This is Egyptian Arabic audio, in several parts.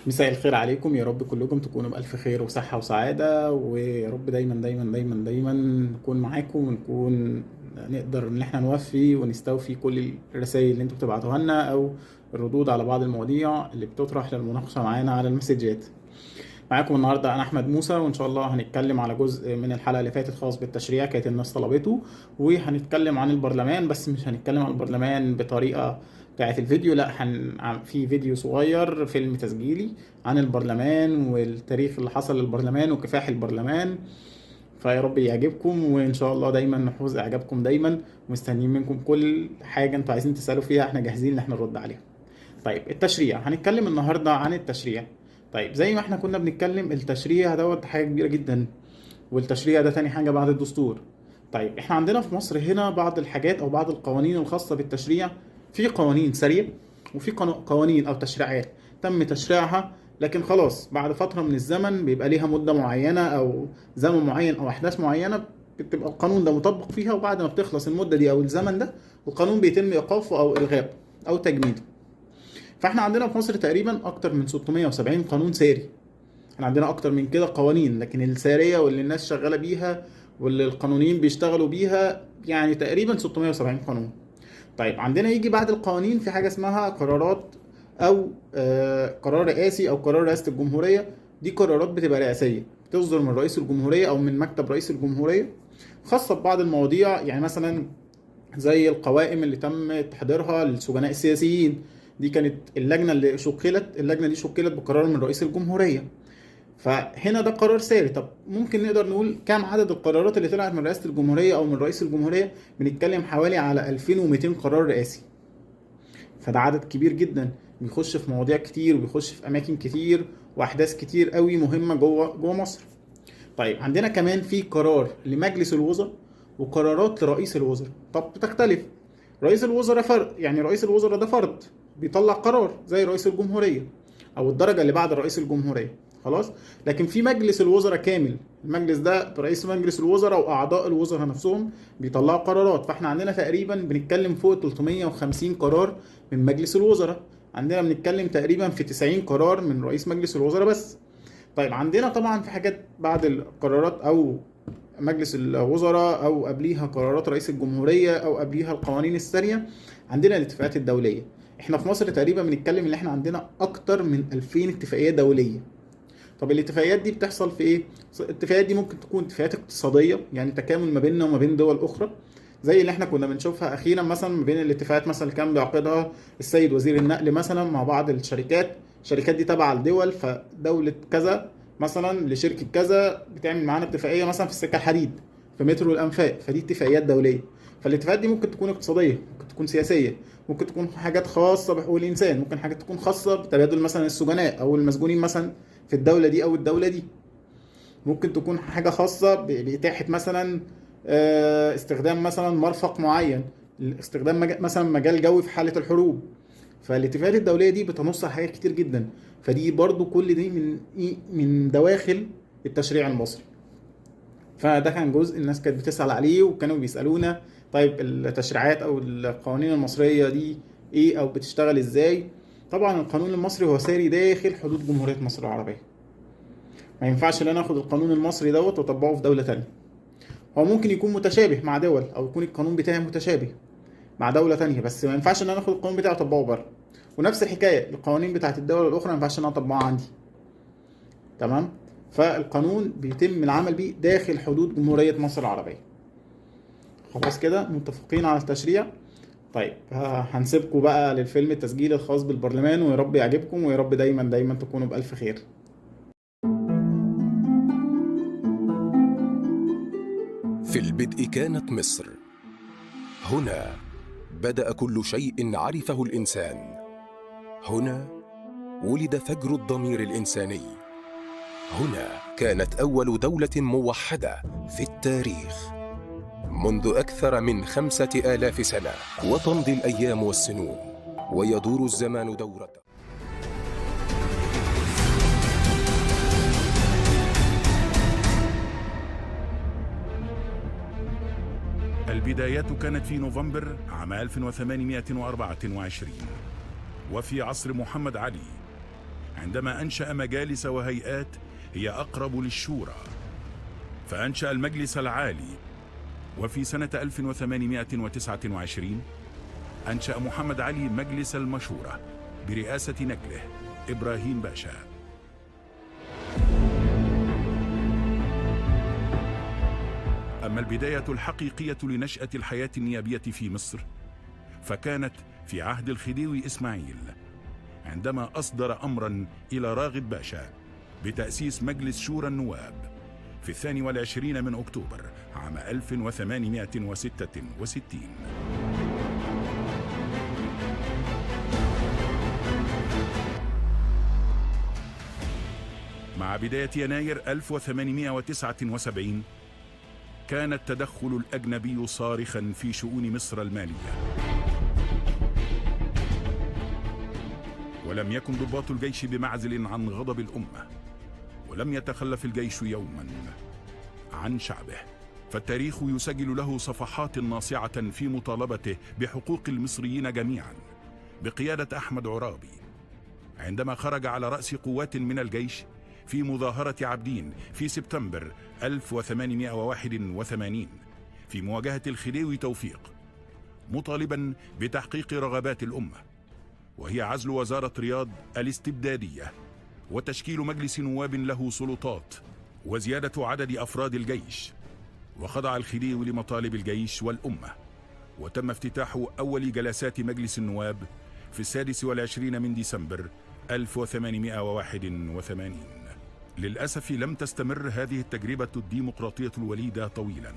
مساء الخير عليكم، يا رب كلكم تكونوا بألف خير وصحة وسعادة، ويا رب دايما دايما دايما دايما نكون معاكم ونكون نقدر ان احنا نوفي ونستوفي كل الرسائل اللي انتوا بتبعتوها لنا او الردود على بعض المواضيع اللي بتطرح للمناقشة معانا على المسجات. معاكم النهارده انا احمد موسى، وان شاء الله هنتكلم على جزء من الحلقة اللي فاتت خاص بالتشريع كانت الناس طلبته، وهنتكلم عن البرلمان، بس مش هنتكلم عن البرلمان بطريقة بتاعت الفيديو، لا في فيديو صغير، فيلم تسجيلي عن البرلمان والتاريخ اللي حصل للبرلمان وكفاح البرلمان. فيا رب يعجبكم، وان شاء الله دايما نحوز اعجابكم دايما، ومستنيين منكم كل حاجة انتوا عايزين تسالوا فيها، احنا جاهزين ان احنا نرد عليها. طيب التشريع، هنتكلم النهارده عن التشريع. طيب زي ما احنا كنا بنتكلم، التشريع دوت حاجة كبيرة جدا، والتشريع ده تاني حاجة بعد الدستور. طيب احنا عندنا في مصر هنا بعض الحاجات او بعض القوانين الخاصة بالتشريع. في قوانين ساريه، وفي قوانين او تشريعات تم تشريعها لكن خلاص بعد فترة من الزمن بيبقى ليها مده معينة او زمن معين او احداث معينة بتبقى القانون ده مطبق فيها، وبعد ما بتخلص المدة دي او الزمن ده القانون بيتم ايقافه او الغائه او تجميده. فاحنا عندنا في مصر تقريبا اكتر من 670 قانون ساري. احنا عندنا اكتر من كده قوانين، لكن الساريه واللي الناس شغالة بيها واللي القانونيين بيشتغلوا بيها يعني تقريبا 670 قانون. طيب عندنا يجي بعد القوانين في حاجة اسمها قرارات او قرار رئاسي او قرار رئاسة الجمهورية. دي قرارات بتبقى رئاسيه، بتصدر من رئيس الجمهورية او من مكتب رئيس الجمهورية، خاصة ببعض المواضيع، يعني مثلا زي القوائم اللي تم تحضيرها للسجناء السياسيين. دي كانت اللجنة اللي شكلت، اللجنة دي شكلت بقرار من رئيس الجمهورية، فهنا ده قرار ساري. طب ممكن نقدر نقول كام عدد القرارات اللي طلعت من رئاسة الجمهورية او من رئيس الجمهورية؟ بنتكلم حوالي على 2200 قرار رئاسي، فده عدد كبير جدا، بيخش في مواضيع كتير وبيخش في اماكن كتير واحداث كتير قوي مهمة جوه مصر. طيب عندنا كمان في قرار لمجلس الوزراء وقرارات لرئيس الوزراء. طب بتختلف، رئيس الوزراء فرد، يعني رئيس الوزراء ده فرد بيطلع قرار زي رئيس الجمهورية او الدرجة اللي بعد رئيس الجمهورية، خلاص. لكن في مجلس الوزراء كامل، المجلس ده رئيس مجلس الوزراء واعضاء الوزراء نفسهم بيطلعوا قرارات. فاحنا عندنا تقريبا بنتكلم فوق 350 قرار من مجلس الوزراء، عندنا بنتكلم تقريبا في 90 قرار من رئيس مجلس الوزراء بس. طيب عندنا طبعا في حاجات بعد القرارات او مجلس الوزراء او قبليها قرارات رئيس الجمهورية او قبليها القوانين الساريه، عندنا الاتفاقات الدولية. احنا في مصر تقريبا بنتكلم ان احنا عندنا اكتر من 2000 اتفاقية دولية. طب الاتفاقيات دي بتحصل في ايه؟ الاتفاقيات دي ممكن تكون اتفاقيات اقتصادية، يعني تكامل ما بيننا وما بين دول اخرى، زي اللي احنا كنا بنشوفها اخيرا مثلا ما بين الاتفاقات مثلا اللي كان بيعقدها السيد وزير النقل مثلا مع بعض الشركات، الشركات دي تابعه لدول، فدوله كذا مثلا لشركة كذا بتعمل معانا اتفاقية مثلا في السكة الحديد، في مترو الانفاق، فدي اتفاقيات دولية. فالاتفاقات دي ممكن تكون اقتصادية، ممكن تكون سياسية، ممكن تكون حاجات خاصة بحقوق الانسان، ممكن حاجات تكون خاصة بتبادل مثلا السجناء او المسجونين مثلا في الدولة دي او الدولة دي، ممكن تكون حاجة خاصة باتاحه مثلا استخدام مثلا مرفق معين، استخدام مثلا مجال جوي في حاله الحروب. فالاتفاقات الدولية دي بتنص على حاجات كتير جدا، فدي برضو كل دي من إيه؟ من دواخل التشريع المصري. فده كان جزء الناس كانت بتسأل عليه وكانوا بيسألونا طيب التشريعات او القوانين المصرية دي ايه او بتشتغل ازاي. طبعا القانون المصري هو ساري داخل حدود جمهورية مصر العربية، ما ينفعش ان انا اخد القانون المصري دوت واطبقه في دولة تانية. هو ممكن يكون متشابه مع دول او يكون القانون بتاعي متشابه مع دولة تانية، بس ما ينفعش ان انا اخد القانون بتاعي واطبقه بره. ونفس الحكاية القوانين بتاعت الدول الاخرى ما ينفعش ان انا اطبقها عندي، تمام. فالقانون بيتم العمل بيه داخل حدود جمهورية مصر العربية. خلاص كده متفقين على التشريع. طيب هنسيبكم بقى للفيلم التسجيل الخاص بالبرلمان، ويا رب يعجبكم، ويا رب دايما دايما تكونوا بألف خير. في البدء كانت مصر، هنا بدأ كل شيء عرفه الإنسان، هنا ولد فجر الضمير الإنساني، هنا كانت أول دولة موحدة في التاريخ منذ أكثر من 5000 سنة. وتمضي الأيام والسنون ويدور الزمان دورته. البدايات كانت في نوفمبر عام 1824 وفي عصر محمد علي، عندما أنشأ مجالس وهيئات هي أقرب للشورى، فأنشأ المجلس العالي. وفي سنة 1829 أنشأ محمد علي مجلس المشورة برئاسة نجله إبراهيم باشا. أما البداية الحقيقية لنشأة الحياة النيابية في مصر فكانت في عهد الخديوي إسماعيل، عندما أصدر أمرا إلى راغب باشا بتأسيس مجلس شورى النواب في 22 من أكتوبر عام 1866. مع بداية يناير 1879 كان التدخل الأجنبي صارخا في شؤون مصر المالية، ولم يكن ضباط الجيش بمعزل عن غضب الأمة، ولم يتخلف الجيش يوما عن شعبه، فالتاريخ يسجل له صفحات ناصعة في مطالبته بحقوق المصريين جميعا بقيادة أحمد عرابي، عندما خرج على رأس قوات من الجيش في مظاهرة عابدين في سبتمبر 1881 في مواجهة الخديوي توفيق، مطالبا بتحقيق رغبات الأمة، وهي عزل وزارة رياض الاستبدادية وتشكيل مجلس نواب له سلطات وزيادة عدد أفراد الجيش. وخضع الخديوي لمطالب الجيش والأمة، وتم افتتاح أول جلسات مجلس النواب في 26 من ديسمبر 1881. للأسف لم تستمر هذه التجربة الديمقراطية الوليدة طويلا،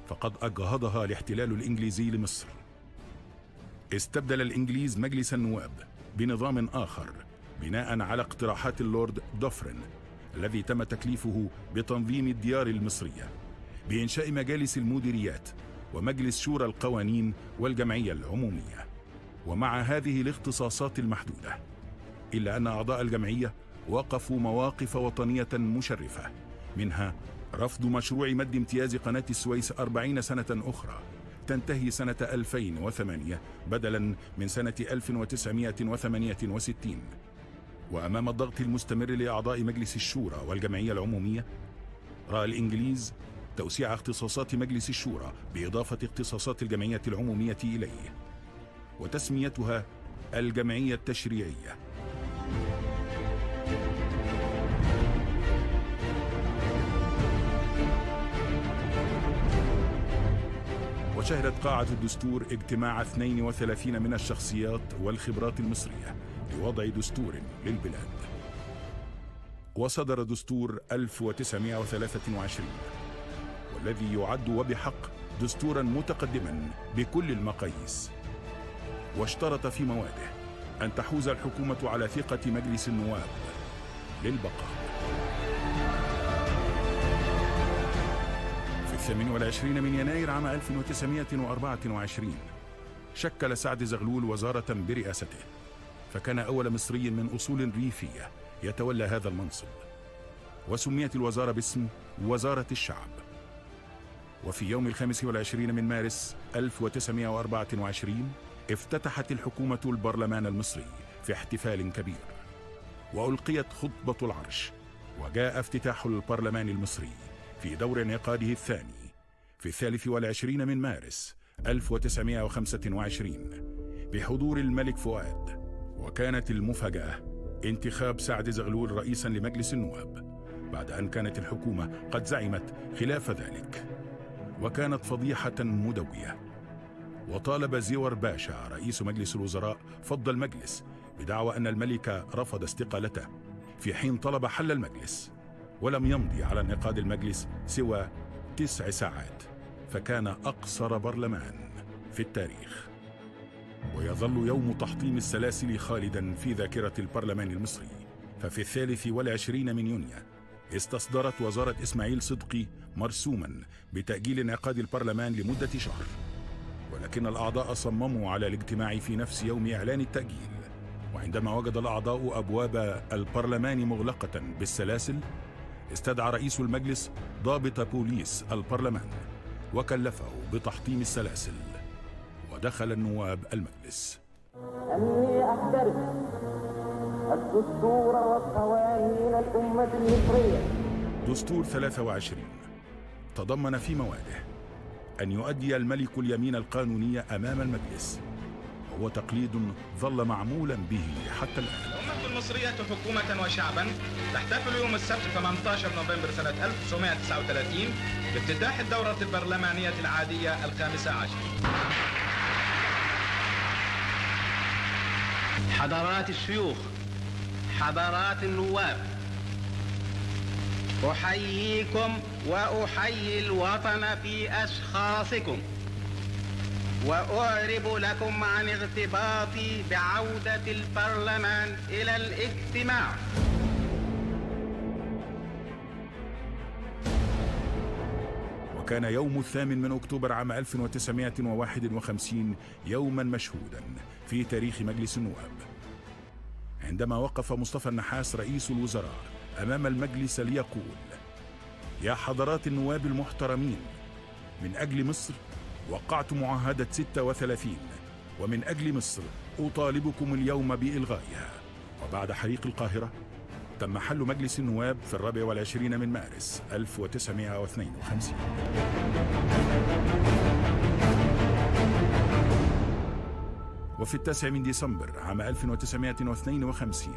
فقد أجهضها الاحتلال الإنجليزي لمصر. استبدل الإنجليز مجلس النواب بنظام آخر بناء على اقتراحات اللورد دوفرين الذي تم تكليفه بتنظيم الديار المصرية بإنشاء مجالس المديريات ومجلس شورى القوانين والجمعية العمومية. ومع هذه الاختصاصات المحدودة، إلا أن أعضاء الجمعية وقفوا مواقف وطنية مشرفة، منها رفض مشروع مد امتياز قناة السويس 40 سنة أخرى تنتهي سنة 2008 بدلا من سنة 1968. وأمام الضغط المستمر لأعضاء مجلس الشورى والجمعية العمومية، رأى الإنجليز توسيع اختصاصات مجلس الشورى بإضافة اختصاصات الجمعية العمومية إليه وتسميتها الجمعية التشريعية. وشهدت قاعة الدستور اجتماع 32 من الشخصيات والخبرات المصرية لوضع دستور للبلاد. وصدر دستور 1923، والذي يعد وبحق دستورا متقدما بكل المقاييس، واشترط في مواده أن تحوز الحكومة على ثقة مجلس النواب للبقاء. في 28 من يناير عام 1924 شكل سعد زغلول وزارة برئاسته، فكان أول مصري من أصول ريفية يتولى هذا المنصب، وسميت الوزارة باسم وزارة الشعب. وفي يوم 25 من مارس 1924 افتتحت الحكومة البرلمان المصري في احتفال كبير، وألقيت خطبة العرش، وجاء افتتاح البرلمان المصري في دور انعقاده الثاني في 23 من مارس 1925 بحضور الملك فؤاد. وكانت المفاجأة انتخاب سعد زغلول رئيسا لمجلس النواب بعد أن كانت الحكومة قد زعمت خلاف ذلك، وكانت فضيحة مدوية. وطالب زيور باشا رئيس مجلس الوزراء فض المجلس بدعوى أن الملك رفض استقالته، في حين طلب حل المجلس، ولم يمضي على انعقاد المجلس سوى 9 ساعات، فكان أقصر برلمان في التاريخ. ويظل يوم تحطيم السلاسل خالدا في ذاكرة البرلمان المصري. ففي 23 من يونيو استصدرت وزارة إسماعيل صدقي مرسوما بتأجيل انعقاد البرلمان لمدة شهر، ولكن الأعضاء صمموا على الاجتماع في نفس يوم إعلان التأجيل. وعندما وجد الأعضاء أبواب البرلمان مغلقة بالسلاسل، استدعى رئيس المجلس ضابط بوليس البرلمان وكلفه بتحطيم السلاسل، ودخل النواب المجلس. أني أحترف الدستور وقوانين الأمة المصرية. دستور 23 تضمن في مواده أن يؤدي الملك اليمين القانونية أمام المجلس، وهو تقليد ظل معمولا به حتى الآن. الأمة المصرية حكومة وشعبا تحتفل يوم السبت 18 نوفمبر سنة 1939 بافتتاح الدورة البرلمانية العادية 15. حضرات الشيوخ، حضرات النواب، أحييكم وأحيي الوطن في أشخاصكم، وأعرب لكم عن ارتباطي بعودة البرلمان إلى الاجتماع. وكان يوم 8 أكتوبر عام 1951 يوما مشهودا في تاريخ مجلس النواب، عندما وقف مصطفى النحاس رئيس الوزراء أمام المجلس ليقول: يا حضرات النواب المحترمين، من أجل مصر وقعت معاهدة 36، ومن أجل مصر أطالبكم اليوم بإلغائها. وبعد حريق القاهرة تم حل مجلس النواب في 24 من مارس 1952. وفي 9 من ديسمبر عام 1952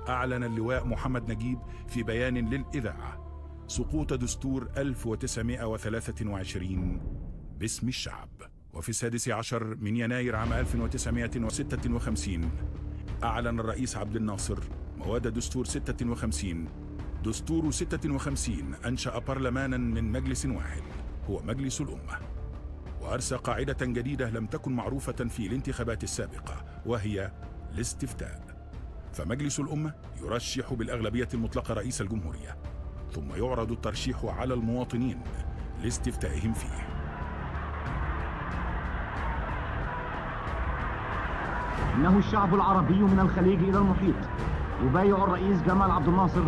أعلن اللواء محمد نجيب في بيان للإذاعة سقوط دستور 1923 باسم الشعب. وفي 16 من يناير عام 1956 أعلن الرئيس عبد الناصر مواد دستور 56. دستور 56 أنشأ برلمانا من مجلس واحد هو مجلس الأمة، وأرسى قاعدة جديدة لم تكن معروفة في الانتخابات السابقة، وهي الاستفتاء. فمجلس الأمة يرشح بالأغلبية المطلقة رئيس الجمهورية، ثم يعرض الترشيح على المواطنين لاستفتائهم فيه. إنه الشعب العربي من الخليج إلى المحيط يبايع الرئيس جمال عبد الناصر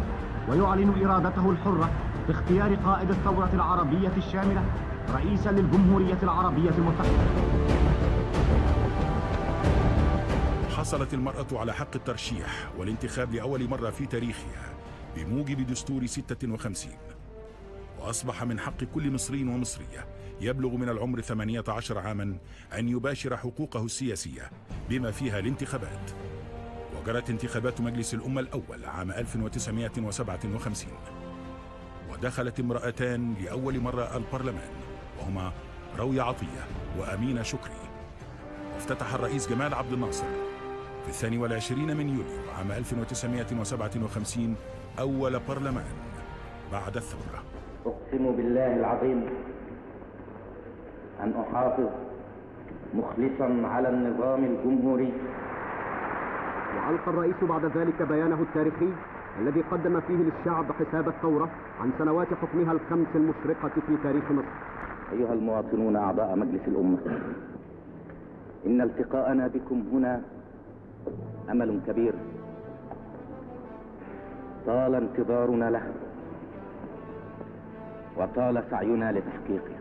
ويعلن إرادته الحرة باختيار قائد الثورة العربية الشاملة رئيسا للجمهورية العربية المتحدة. حصلت المرأة على حق الترشيح والانتخاب لأول مرة في تاريخها بموجب دستور 56، وأصبح من حق كل مصري ومصرية يبلغ من العمر 18 عاما أن يباشر حقوقه السياسية بما فيها الانتخابات. وجرت انتخابات مجلس الأمة الأول عام 1957، ودخلت امرأتان لأول مرة البرلمان، وهما روية عطية وأمينة شكري. وافتتح الرئيس جمال عبد الناصر في 22 من يوليو عام 1957 أول برلمان بعد الثورة. أقسم بالله العظيم أن أحافظ مخلصا على النظام الجمهوري. وألقى الرئيس بعد ذلك بيانه التاريخي الذي قدم فيه للشعب حساب الثورة عن سنوات حكمها الخمس المشرقة في تاريخ مصر. أيها المواطنون أعضاء مجلس الأمة، إن التقاءنا بكم هنا أمل كبير طال انتظارنا له وطال سعينا لتحقيقه.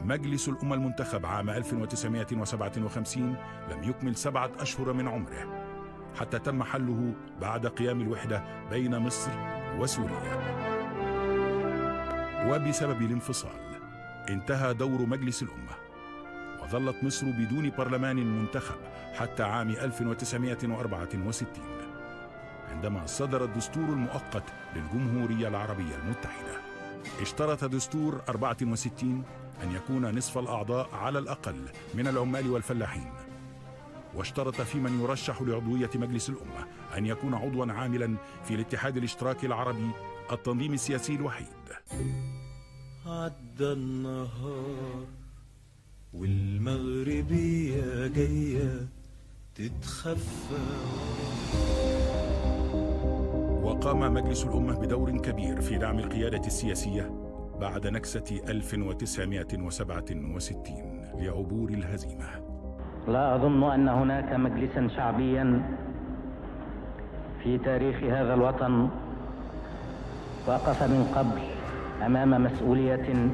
مجلس الأمة المنتخب عام 1957 لم يكمل 7 أشهر من عمره حتى تم حله بعد قيام الوحدة بين مصر وسوريا. وبسبب الانفصال انتهى دور مجلس الأمة، وظلت مصر بدون برلمان منتخب حتى عام 1964 عندما صدر الدستور المؤقت للجمهورية العربية المتحدة. اشترط دستور 64 أن يكون نصف الأعضاء على الأقل من العمال والفلاحين، واشترط في من يرشح لعضوية مجلس الأمة أن يكون عضوا عاملا في الاتحاد الاشتراكي العربي، التنظيم السياسي الوحيد. عدى النهار والمغربية جاية تتخفى. وقام مجلس الأمة بدور كبير في دعم القيادة السياسية بعد نكسة 1967 لعبور الهزيمة. لا أظن أن هناك مجلسا شعبيا في تاريخ هذا الوطن وقف من قبل أمام مسؤولية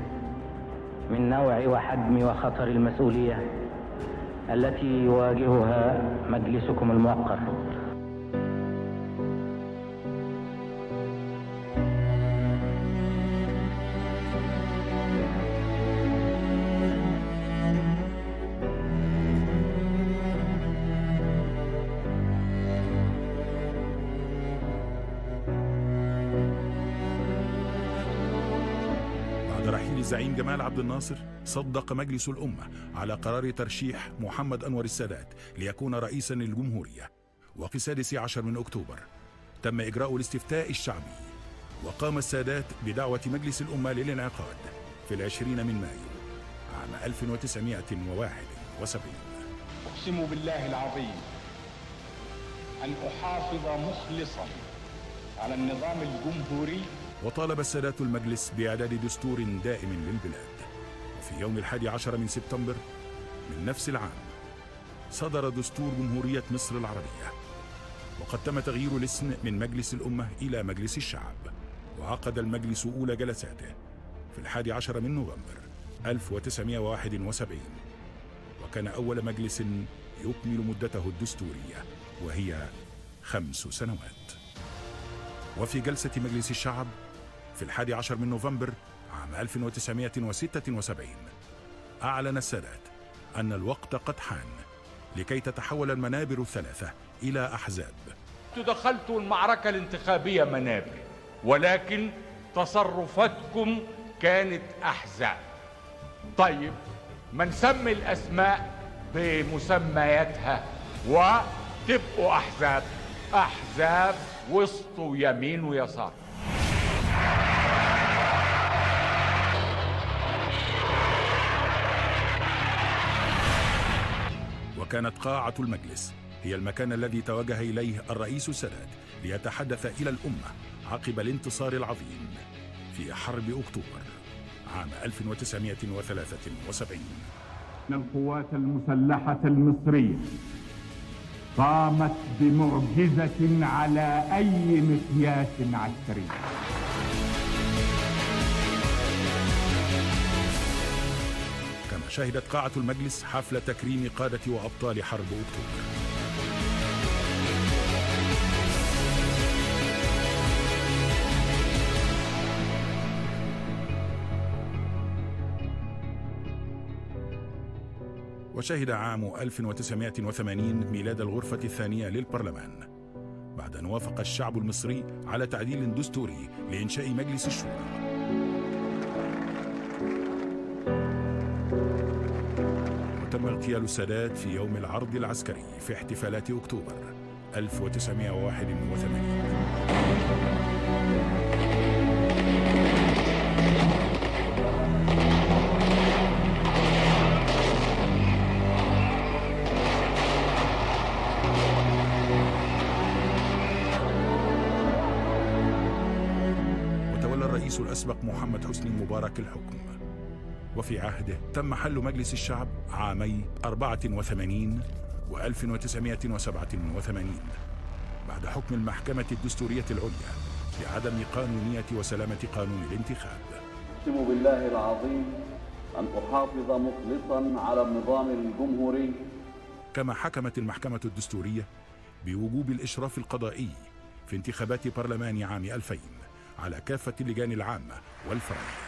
من نوع وحجم وخطر المسؤولية التي يواجهها مجلسكم الموقر. الزعيم جمال عبد الناصر صدق مجلس الأمة على قرار ترشيح محمد أنور السادات ليكون رئيسا للجمهورية. وفي 16 من أكتوبر تم إجراء الاستفتاء الشعبي، وقام السادات بدعوة مجلس الأمة للانعقاد في 20 من مايو عام 1971. أقسم بالله العظيم أن أحافظ مخلصا على النظام الجمهوري. وطالب السادات المجلس بإعداد دستور دائم للبلاد. وفي يوم 11 من سبتمبر من نفس العام صدر دستور جمهورية مصر العربية، وقد تم تغيير الاسم من مجلس الأمة إلى مجلس الشعب. وعقد المجلس أولى جلساته في 11 من نوفمبر 1971، وكان أول مجلس يكمل مدته الدستورية وهي 5 سنوات. وفي جلسة مجلس الشعب في 11 من نوفمبر عام 1976 أعلن السادات أن الوقت قد حان لكي تتحول المنابر الثلاثة إلى أحزاب. دخلتوا المعركة الانتخابية منابر، ولكن تصرفاتكم كانت أحزاب. طيب ما نسمي الأسماء بمسمياتها وتبقوا أحزاب، أحزاب وسط ويمين ويسار. وكانت قاعة المجلس هي المكان الذي توجه إليه الرئيس السادات ليتحدث إلى الأمة عقب الانتصار العظيم في حرب أكتوبر عام 1973. إن القوات المسلحة المصرية قامت بمعجزة على أي مقياس عسكري. كما شهدت قاعة المجلس حفل تكريم قادة وأبطال حرب أكتوبر. وشهد عام 1980 ميلاد الغرفة الثانية للبرلمان، بعد أن وافق الشعب المصري على تعديل دستوري لإنشاء مجلس الشورى. وتم اغتيال السادات في يوم العرض العسكري في احتفالات أكتوبر 1981. الرئيس الأسبق محمد حسني مبارك الحكم، وفي عهده تم حل مجلس الشعب عامي 84 و 1987 بعد حكم المحكمة الدستورية العليا بعدم قانونية وسلامة قانون الانتخاب. أقسم بالله العظيم أن أحافظ مخلصا على النظام الجمهوري. كما حكمت المحكمة الدستورية بوجوب الإشراف القضائي في انتخابات برلمان عام 2000 على كافة اللجان العامة والفرعية.